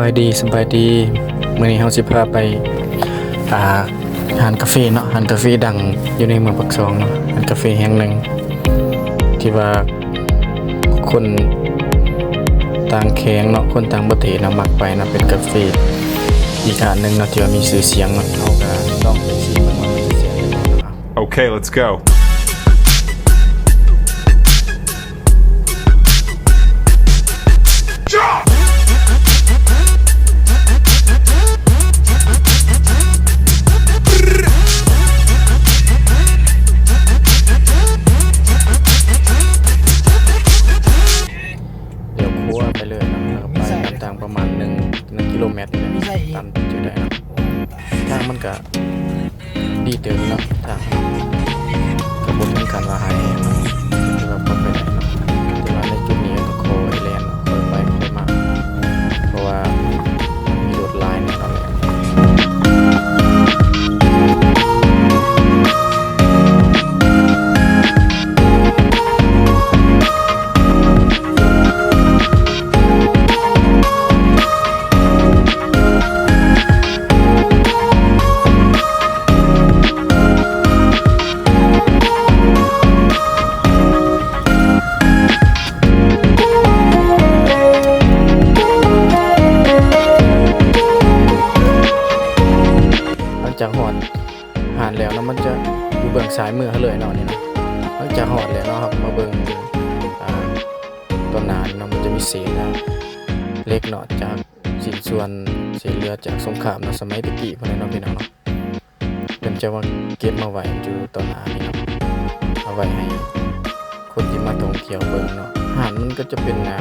ສະບາຍດີ ສະບາຍດີ. ມື້ນີ້ເຮົາຊິພາໄປ ອ່າ ຮ້ານກາເຟເນາະ, ຮ້ານກາເຟດັງຢູ່ໃນເມືອງປາກຊ່ອງເນາະ, ຮ້ານກາເຟແຫ່ງໜຶ່ງທີ່ວ່າຄົນຕ່າງແຂວງເນາະ, ຄົນຕ່າງປະເທດເນາະ ມັກໄປເນາະ, ເປັນກາເຟອີກຮ້ານໜຶ່ງເນາະ ທີ່ວ່າມີຊື່ສຽງເນາະ. ເຮົາກໍລອງໄປຊີມເບິ່ງວ່າມັນຊິແຊບແນວໃດເນາະ. Okay, let's go. ລ້ຽວຂວາໄປເລີຍເນາະ, ແລ້ວກໍໄປຕາມທາງປະມານໜຶ່ງ ໜຶ່ງກິໂລແມັດນີ້ແຫຼະ ຕາມຈຸດໄດ້ເນາະ. ທາງມັນກະ ດີເຕີບເນາະ, ທາງກະບໍ່ເຖິງຂັ້ນວ່າຮ້າຍແຮງເນາະ, ຖືວ່າພໍໄປໄດ້ເນາະ. ແຕ່ວ່າໃນຈຸດນີ້ກໍຄ່ອຍແລ່ນເນາະ, ຄ່ອຍໄປຄ່ອຍມາ ເພາະວ່າມີລົດຫຼາຍແນ່ນອນແຫຼະ. ຫຼັງຈາກຮອດຮ້ານແລ້ວເນາະ, ມັນຈະຢູ່ເບື້ອງຊ້າຍມືເຮົາເລີຍເນາະ ນີ້ເນາະ. ຫຼັງຈາກຮອດແລ້ວເນາະ, ເຮົາກໍມາເບິ່ງ ອ່າ ຕໍ່ໜ້ານີ້ເນາະ, ມັນຈະມີເສດເຫຼັກເນາະ ຈາກ ຊິ້ນສ່ວນເສດເຫຼືອຈາກສົງຄາມເນາະ, ສະໄໝແຕ່ກີ້ພຸ້ນແຫຼະເນາະ ພີ່ນ້ອງເນາະ. ເພິ່ນຈະມາເກັບມາໄວ້ຢູ່ຕໍ່ໜ້ານີ້ເນາະ, ເອົາໄວ້ໃຫ້ຄົນທີ່ມາທ່ອງທ່ຽວເບິ່ງເນາະ. ຮ້ານມັນກໍຈະເປັນ ອ່າ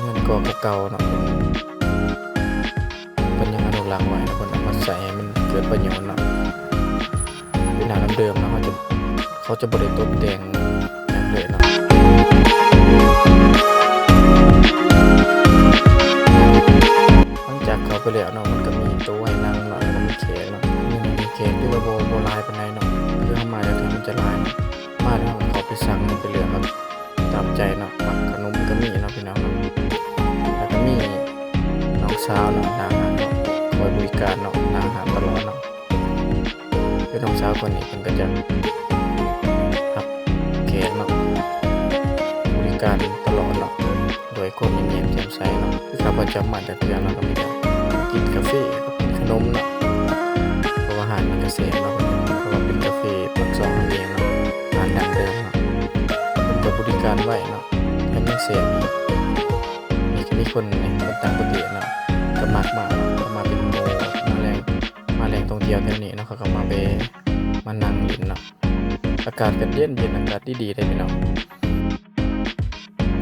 ເຮືອນກໍເກົ່າໆເນາະ, ເປັນ ເພິ່ນຍັງອະນຸລັກໄວ້ເນາະ, ເພິ່ນເອົາມາໃຊ້ໃຫ້ມັນເກີດປະໂຫຍດເນາະ. ເປັນໜ້າເດີມໆເນາະ, ເຂົາຈະ ເຂົາຈະບໍ່ໄດ້ຕົບແຕ່ງຫຍັງເລີຍເນາະ. ຫຼັງຈາກເຂົ້າໄປແລ້ວເນາະ, ມັນກໍມີໂຕະໃຫ້ນັ່ງເນາະ, ແລ້ວກໍມີແຂກເນາະ. ມື້ນີ້ແຂກຖືວ່າບໍ່ ບໍ່ຫຼາຍປານໃດເນາະ, ຄືເຮົາມາແຖວໆມັນຈະຫຼາຍເນາະ. ມາແລ້ວເຮົາກໍເຂົ້າໄປສັ່ງ ເຮົາໄປເລືອກເອົາຕາມໃຈເນາະ, ມັກຂະໜົມກໍມີເນາະ ພີ່ນ້ອງເນາະ. ແລ້ວກໍມີນ້ອງສາວເນາະ ໜ້າຮ້ານເນາະ, ຄອຍບໍລິການເນາະ ໜ້າຮ້ານຕະຫຼອດເນາະ. ຄືນ້ອງສາວຄົນນີ້ເພິ່ນກໍຈະຮັບແຂກເນາະ, ບໍລິການຕະຫຼອດເນາະ ດ້ວຍຄວາມຍິ້ມແຍ້ມແຈ່ມໃສເນາະ. ຄືຂ້າພະເຈົ້າມາແຕ່ເທື່ອເນາະ ກໍມີແຕ່ກິນກາເຟກັບກິນຂະໜົມເນາະ, ເພາະວ່າຮ້ານນີ້ກໍແຊບເນາະ, ເພາະວ່າເປັນກາເຟປາກຊ່ອງເຮົາເອງເນາະ, ຮ້ານດັ້ງເດີມເນາະ. ເພິ່ນກໍບໍລິການໄວເນາະ ແຖມຍັງແຊບອີກ. ມີ ມີຄົນ ຄົນຕ່າງປະເທດເນາະ ກໍມັກມາເນາະ, ກໍມາເປັນໝູ່ ມາແຫຼ່ງ ມາແຫຼ່ງທ່ອງທ່ຽວແຖວນີ້ເນາະ, ເຂົາກໍມາແວ່ ມານັ່ງຫຼິ້ນເນາະ. ອາກາດກໍເຢັນໆ ອາກາດດີໆເດ້ພີ່ນ້ອງ.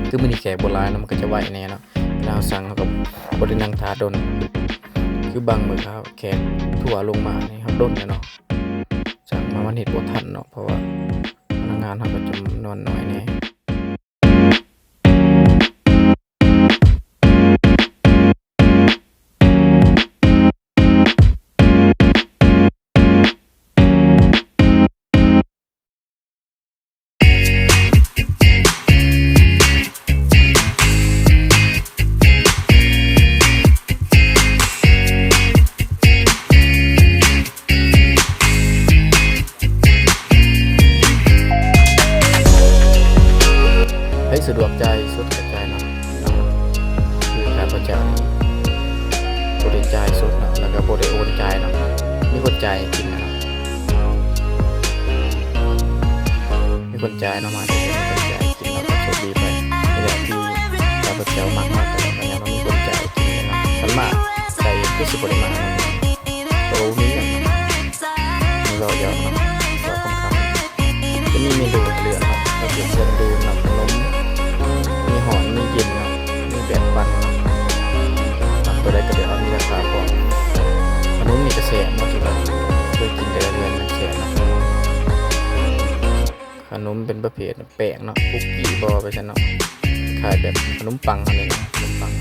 ຄືມື້ນີ້ແຂກບໍ່ຫຼາຍເນາະ, ມັນກໍຈະໄວແດ່ເນາະ, ເວລາເຮົາສັ່ງເຮົາກໍບໍ່ໄດ້ນັ່ງຖ້າດົນ. ຄືບາງມື້ເຮົາແຂກທົວລົງມານີ້ ເຮົາດົນແດ່ເນາະ, ສັ່ງມາມັນເຮັດບໍ່ທັນເນາະ, ເພາະວ່າພະນັກງານເຮົາກໍຈຳນວນໜ້ອຍແດ່. ໃຜສະດວກຈ່າຍສົດກໍຈ່າຍເນາະ, ຄືຂ້າພະເຈົ້າບໍ່ໄດ້ຈ່າຍສົດເນາະ ແລ້ວກໍບໍ່ໄດ້ໂອນຈ່າຍເນາະ, ມີຄົນຈ່າຍໃຫ້ກິນນະເນາະ, ມີຄົນຈ່າຍເນາະ, ມາມີຄົນຈ່າຍໃຫ້ກິນເນາະ, ກໍໂຊກດີໄປ. ນີ້ແຫຼະທີ່ຂ້າພະເຈົ້າມັກມາຕະຫຼອດ ກໍຍ້ອນວ່າມີຄົນຈ່າຍໃຫ້ກິນເນາະ, ຄັນມາໃສ່ຄືຊິບໍ່ໄດ້ມາເນາະ. ໂຕມີຫຍັງ ເວົ້າຢອກເນາະ ເວົ້າຂຳໆ. ຈະມີເມນູໃຫ້ເລືອກເນາະ, ກໍເປັນເຄື່ອງດື່ມເນາະ, ຂະໜົມ ມີຮ້ອນ ມີເຢັນເນາະ, ມີແບບປັ່ນເນາະ, ມັກຕົວໃດກໍເລືອກເອົາ, ມີລາຄາພ້ອມ. ຂະໜົມນີ້ກໍແຊບເນາະ, ທີ່ວ່າເຄີຍກິນແຕ່ລະເທື່ອມັນແຊບເນາະ. ຂະໜົມເປັນປະເພດແປ້ງເນາະ, ຄຸກກີ້ບໍ່ ໄປຊັ້ນເນາະ, ຄ້າຍແບບຂະໜົມປັງເຮົານີ້ເນາະ, ຂະໜົມປັງ. ໃ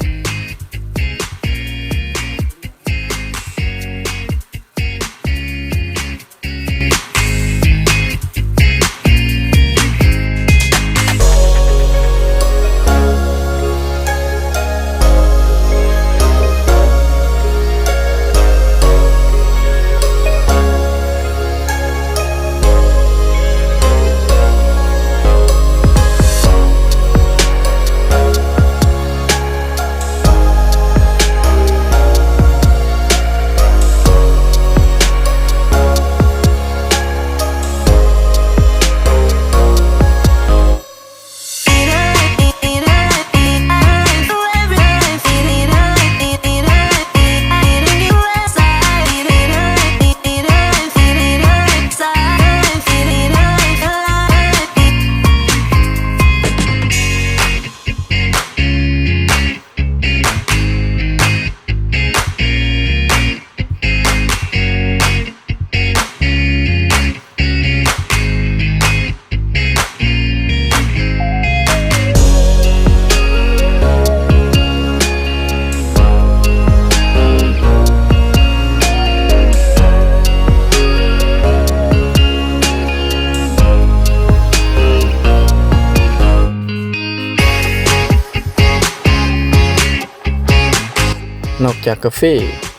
ຈາກກາເຟ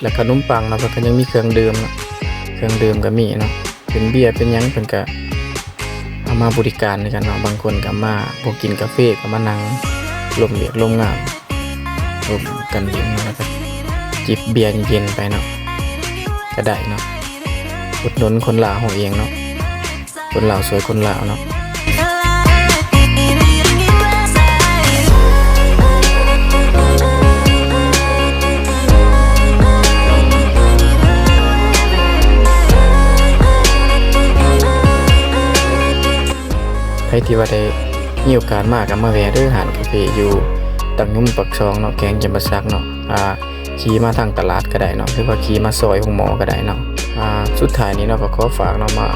ແລະ ຂະໜົມປັງເນາະ ເພິ່ນກໍຍັງມີເຄື່ອງດື່ມເນາະ ເຄື່ອງດື່ມກໍມີເນາະ ເປັນເບຍເປັນຫຍັງ ເພິ່ນກໍເອົາມາບໍລິການຄືກັນເນາະ. ບາງຄົນກໍມາບໍ່ກິນກາເຟ ກໍມານັ່ງລົມວຽກລົມງານ ລົມກັນເຢັນເນາະ ແລ້ວກໍຈິບເບຍເຢັນໄປເນາະ ກໍໄດ້ເນາະ. ອຸດໜູນຄົນລາວເຮົາເອງເນາະ ຄົນລາວຊ່ວຍຄົນລາວເນາະ. ໃຜທີ່ວ່າໄດ້ມີໂອກາດມາກໍມາແວ່ເດີ ຮ້ານກາເຟຢູ່ຕັງຍຸມປາກຊ່ອງເນາະ ແຂວງຈຳປາສັກເນາະ. ອ່າ ຂີ່ມາທາງຕະຫຼາດກໍໄດ້ເນາະ ຫຼືວ່າຂີ່ມາຊອຍໂຮງໝໍກໍໄດ້ເນາະ. ອ່າ ສຸດທ້າຍນີ້ເນາະ ກໍຂໍຝາກເນາະ ມາ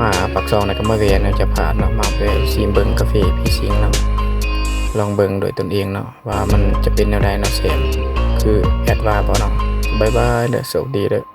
ມາປາກຊ່ອງແລ້ວກໍມາແວ່ເນາະ ຢ່າພາດເນາະ ມາແວ່ຊີມເບິ່ງກາເຟຜີສິງເນາະ ລອງເບິ່ງດ້ວຍຕົນເອງເນາະ ວ່າມັນຈະເປັນແນວໃດເນາະ ແຊບຄືແອດວ່າບໍ່ເນາະ. ບາຍບາຍເດີ ໂຊກດີເດີ.